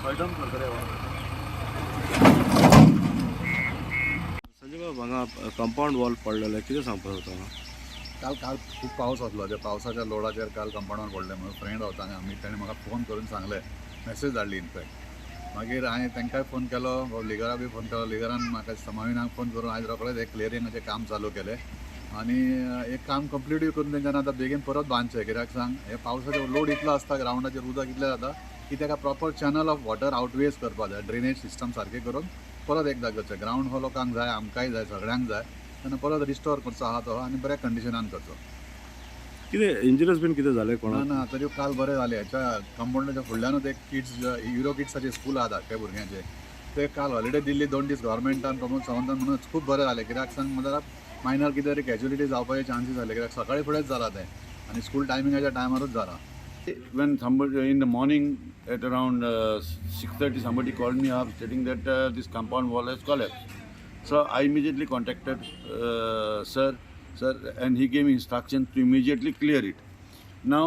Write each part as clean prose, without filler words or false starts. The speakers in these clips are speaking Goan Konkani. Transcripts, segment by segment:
सॉयल डंप करतले. संजय बाब, हांगा कंपाऊंड वॉल पडलेलें, कितें सांगपाक सोदता? काल काल खूब पावस आसलो. त्या पावसाच्या लोडाचेर काल कंपाऊंडार पडलें. म्हजो फ्रेंड रावता हांगा अमीत, ताणें म्हाका फोन करून सांगलें, मॅसेज धाडली इनफॅक्ट. मागीर हांवें तांकांय फोन केलो, लिगरा बी फोन केलो. लिगरान म्हाका समाविनाक फोन करून आयज रोखडेंच हें क्लियरिंगाचें काम चालू केलें आनी एक काम कंप्लिटूय करून तेंच्यान आतां बेगीन परत बांदचें. कित्याक सांग, हे पावसाचो लोड इतलो आसता, ग्रावंडाचेर उदक इतलें जाता की ताका proper channel of water outways करपाक जाय. ड्रेनेज सिस्टम सारकें करून परत एकदां करचें. ग्रावंड हो लोकांक जाय, आमकांय जाय, सगळ्यांक जाय. तेन्ना परत रिस्टोर करचो आहा तो आनी बऱ्या कंडिशनान करचो. कितें इंजरीज बीन कितें जालें ना. कोणाक? ना, तरी काल बरें जालें. हेच्या कंपाऊंडाच्या फुडल्यानूच एक किड्स, युरो किड्साचें स्कूल आहा धाकट्या भुरग्यांचें. ते काल हॉलिडे दिल्ली 2 दीस गव्हर्मेंटान प्रमोद सावंतान, म्हणून खूब बरें जालें. कित्याक सांग, जाल्यार मायनर कितें तरी कॅज्युलिटी जावपाचे चान्सीस जाले, कित्याक सकाळी फुडेंच जालां तें आनी स्कूल टायमिंगाच्या टायमारूच जालां. When somebody in the morning at around 6:30, somebody called me up stating that this compound wall has collapsed. So I immediately contacted sir, and he gave instructions to immediately clear it. Now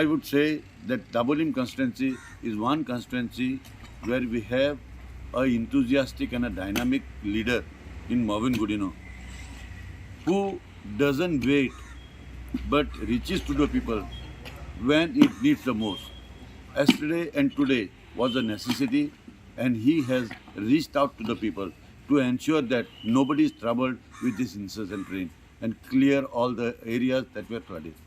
I would say that Dabolim constituency is one constituency where we have a enthusiastic and a dynamic leader in Mauvin Godinho who doesn't wait but reaches to the people when it needs the most. Yesterday and today was a necessity, and he has reached out to the people to ensure that nobody is troubled with this incessant rain and clear all the areas that were flooded.